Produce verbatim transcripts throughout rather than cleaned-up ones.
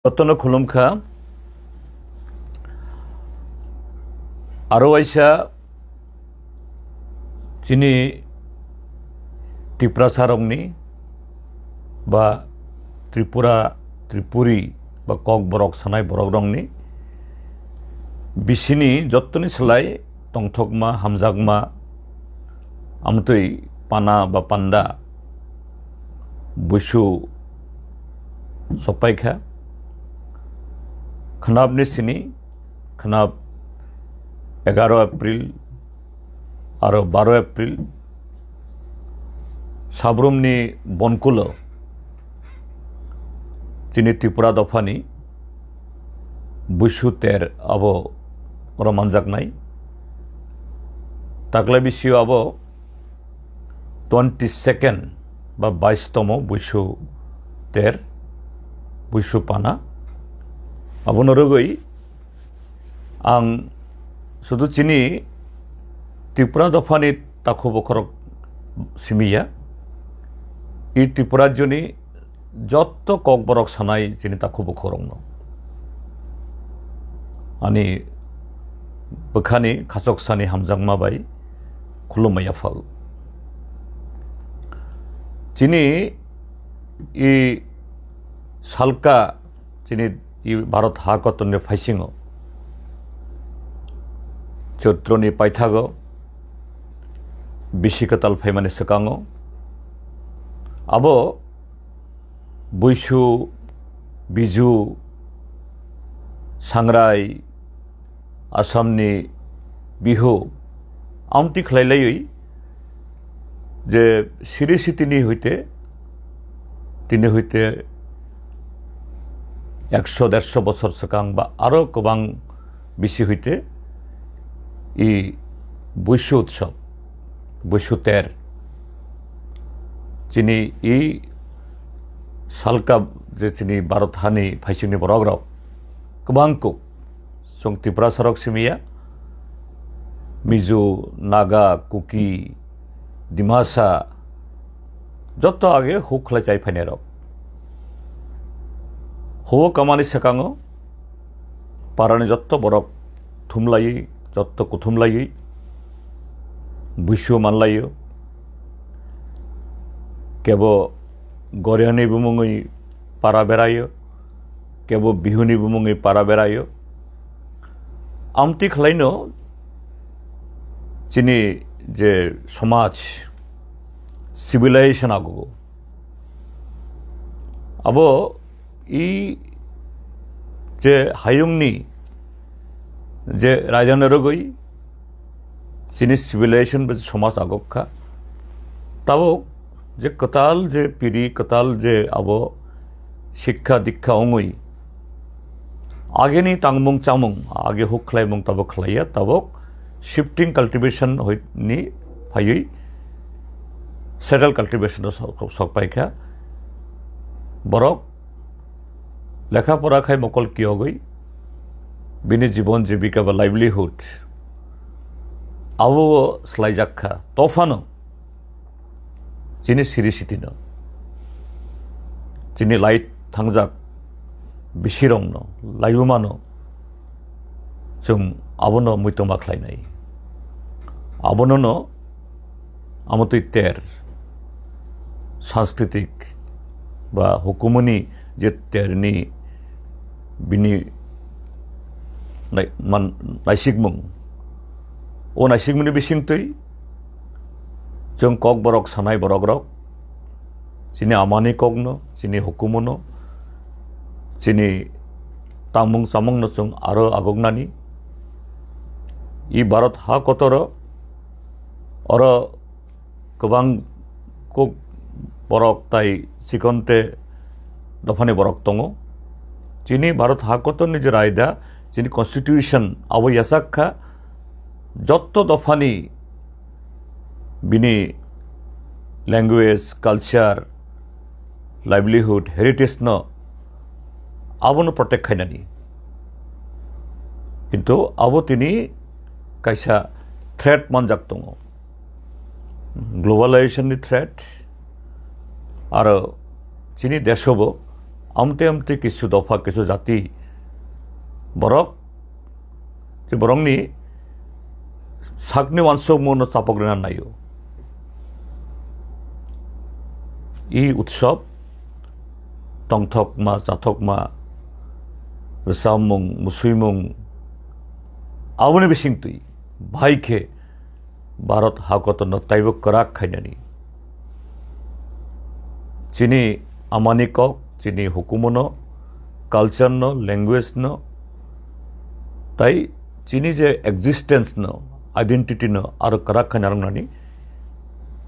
Jotono khulumkha. Aro waisa chini Tiprasarokni ba Tripura, Tripuri ba Kokborok sanai borokrokni bisini jottoni slai tongthokma, hamjakma, amtwi pana ba panda buisu sokpaikha. Khwnapni sini, khwnap egaro April aro baro April Sabrumni bonkulo chini Tripura dophani buisu ter abo oro manjaknai. Taklai bisio abo twenty second ba bais tomo buisu ter, buisu pana. Abono rwgwi ang sudu chini Tripura dophani takhu bokhorok simi ya. I Tripura rajyoni jotto kokborok sanai chini takhu bokhorokno ani bwkhani khachoksani hamjakma bai khulumma yaphao. Chini i salka chini i Bharat ha kotorni phaisingo Choitroni paithago bisi kwtal phaimani swkango abo Buisu, Biju, Sangrai, Assamni Bihu, amtwi khlailaiwi je siri sitini hoite, tini hoite ekso derso bosor swkang ba aro kwbang bisi hoite i Buisu Utsav, Buisu Ter, chini i salka je chini Bharat hani phaisingni borok rok kwbang kuk chwng Tiprasa rok simi ya, Mizo, Naga, Kuki, Dimasa, joto age huk khlai chai phainai rok. Huo kamani swkango parani joto borok thumlaiwi, joto kuthumlaiwi buisu manlaio. Kebo Goriani bumungwi para beraio, kebo Bihuni bumungwi para beraio. Amtwi khlaino chini je somaj, civilization agugo. Abo i je hayungni je raidano rwgwi chini civilization ba somaj agok kha. Tabuk je kwtal je piri, kwtal je abo sikha dikha wngwi ageni tangmung chamung, age huk khlaimung tabuk khlaiya, tabuk shifting cultivation hoi-, ni phaiwi settle cultivation o sok, sok paikha. Borok lekha pora khai mokol kiyogwi bini jibon jibika ba livelihood abo swlaijak kha. Tophano chini siri sitino, chini lai thangjak bisirokno, laibumano chwng abono muitoma khlainai. Abonono amotwi ter, sanskriti ba hukumuni je terni bini nai-, man-, naisikmung. O naisikmungni bisingtwi chwng Kokborok sanai borokrok, chini amani kokno, chini hukumuno, chini tangmung chamungno chwng aro agoknani. I Bharat ha kotoro oro kwbang kuk borok tai chikonte dophani borok tongo. Chini Bharat ha kotorni je raida, chini constitution abo yachak kha, jotto dophani bini language, culture, livelihood, heritage no abono protect khainani. Kintu abo tini kaisa threat manjak tongo. Globalization ni threat, aro chini desobo Amtwi amtwi kisu dopha, kisu jati borok, je borokni sakni uansukmungno chapok rwna naio. I utsob tongthokma, chathokma, rwchapmung, musuimung, aboni bisingtwi bahai khe Bharat hakotorno taibo kwrak khainani. Chini amani kok, chini hukumono, culture no, language no, tai chini je existence no, identity no aro kwrak khaina rwngnani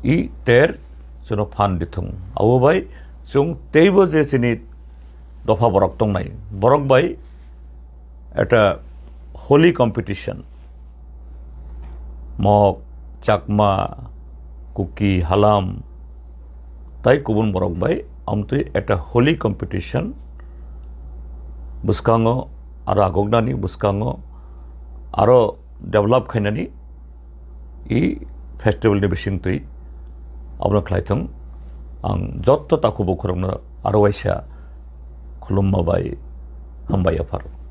i ter chwngno phan dithung. Abo bai chwng teibo je chini dopha borok tongnai, borok bai eta holy competition, Mok, Chakma, Kuki, Halam, tai kubun borok bai amtwi eta holy competition bwskango aro agoknani, bwskango aro develop khainani i festival ni bisingtwi abono khlaithung. Ang jotto takhuk bukhurokno aro waisa khulumma bai hambai yapharo.